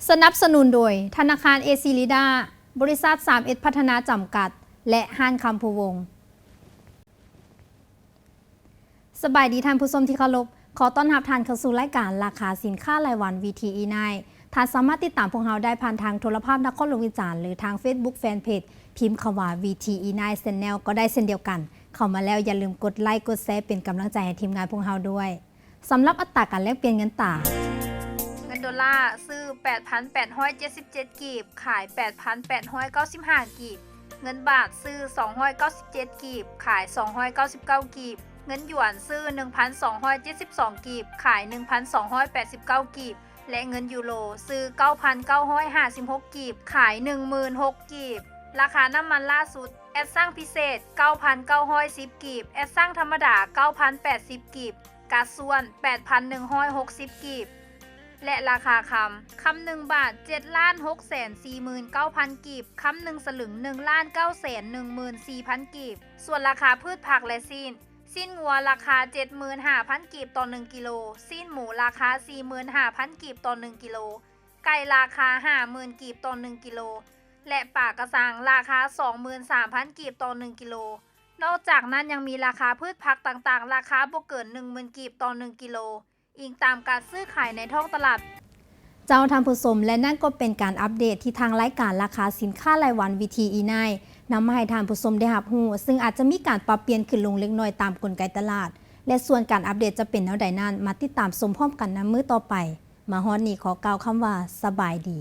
ສະໜັບສະໜູນໂດຍ ທະນາຄານເອຊີລີດາ, ບໍລິສັດສາມເອັດພັດທະນາຈຳກັດ ແລະ ຮ້ານຄຳພູວົງ. ສະບາຍດີທ່ານຜູ້ຊົມທີ່ເຄົາລົບ, ຂໍຕ້ອນຮັບທ່ານເຂົ້າສູ່ລາຍການລາຄາສິນຄ້າລາຍວັນ ວີທີອີ Night. ທ່ານສາມາດຕິດຕາມພວກເຮົາໄດ້ຜ່ານທາງໂທລະພາບນະຄອນຫຼວງວຽງຈັນ ຫຼື ທາງ Facebook Fanpage ພິມຄຳວ່າ ວີທີອີ Night Channel ກໍໄດ້ເຊັ່ນດຽວກັນ. ເຂົ້າມາແລ້ວຢ່າລືມກົດໄລກ໌ ກົດແຊ ເປັນກຳລັງໃຈໃຫ້ທີມງານພວກເຮົາດ້ວຍ. ສຳລັບອັດຕາການແລກປ່ຽນເງິນຕາ, ເງິນໂດລາຊື້ແປດພັນແປດຮ້ອຍເຈັດສິບເຈັດກີບ, ຂາຍແປດພັນແປດຮ້ອຍເກົ້າສິບຫ້າກີບ. ເງິນບາດຊື້ສອງຮ້ອຍເກົ້າສິບເຈັດກີບ, ຂາຍສອງຮ້ອຍເກົ້າສິບເກົ້າກີບ. ເງິນຢວນຊື້ໜຶ່ງພັນສອງຮ້ອຍເຈັດສິບສອງກີບ, ຂາຍໜຶ່ງພັນສອງຮ້ອຍແປດສິບເກົ້າກີບ ແລະ ເງິນຢູໂຣຊື້ເກົ້າພັນເກົ້າຮ້ອຍຫ້າສິບຫົກກີບ, ຂາຍໜຶ່ງໝື່ນຫົກກີບ. ລາຄານ້ຳມັນລ່າສຸດ, ແອັດຊັງພິເສດເກົ້າພັນເກົ້າຮ້ອຍສິບກີບ, ແອັດຊັງທຳມະດາເກົ້າພັນແປດສິບກີບ, ກາຊວນແປດພັນໜຶ່ງຮ້ອຍຫົກສິບກີບ ແລະ ລາຄາຄຳ, ຄຳໜຶ່ງບາດເຈັດລ້ານຫົກແສນສີ່ໝື່ນເກົ້າພັນກີບ, ຄຳໜຶ່ງສະລຶງໜຶ່ງລ້ານເກົ້າແສນໜຶ່ງໝື່ນສີ່ພັນກີບ. ສ່ວນລາຄາພືດຜັກ ແລະ ຊີ້ນ, ຊີ້ນງົວລາຄາເຈັດໝື່ນຫ້າພັນກີບຕໍ່ໜຶ່ງກິໂລ, ຊີ້ນໝູລາຄາສີ່ໝື່ນຫ້າພັນກີບຕໍ່ໜຶ່ງກິໂລ, ໄກ່ລາຄາຫ້າໝື່ນກີບຕໍ່ໜຶ່ງກິໂລ ແລະ ປາກະຊັງລາຄາສອງໝື່ນສາມພັນກີບຕໍ່ໜຶ່ງກິໂລ. ນອກຈາກນັ້ນຍັງມີລາຄາພືດຜັກຕ່າງໆ ລາຄາບໍ່ເກີນໜຶ່ງໝື່ນກີບຕໍ່ໜຶ່ງກິໂລ, ອີງຕາມການຊື້ຂາຍໃນທ້ອງຕະຫຼາດ. ເຈົ້າທ່ານຜູ້ຊົມ, ແລະ ນັ້ນກໍເປັນການອັບເດດທີ່ທາງລາຍການລາຄາສິນຄ້າລາຍວັນ ວີທີອີ Night ນຳມາໃຫ້ທ່ານຜູ້ຊົມໄດ້ຮັບຮູ້, ຊຶ່ງອາດຈະມີການປັບປ່ຽນຂຶ້ນລົງເລັກນ້ອຍຕາມກົນໄກຕະຫຼາດ ແລະ ສ່ວນການອັບເດດຈະເປັນແນວໃດນັ້ນ, ມາຕິດຕາມຊົມພ້ອມກັນໃນມື້ຕໍ່ໄປ. ມາຮອດນີ້ຂໍກ່າວຄຳວ່າ ສະບາຍດີ.